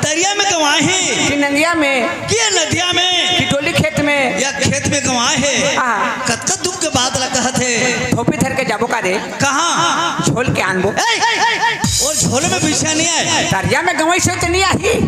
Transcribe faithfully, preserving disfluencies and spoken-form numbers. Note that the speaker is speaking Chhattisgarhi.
दरिया में गंवाए हे। कि नंदिया में। कि नदिया में। कि डोली खेत में। या खेत में गंवाए हे। हाँ। कतका दुख के बात ला कहत हे। थोपी धर के जाबो का रे। कहाँ? झोल के आनबो। ए, ए, ए, वो झोल में बिछा नहीं आए। दरिया में गंवाइस हे त नहीं आही।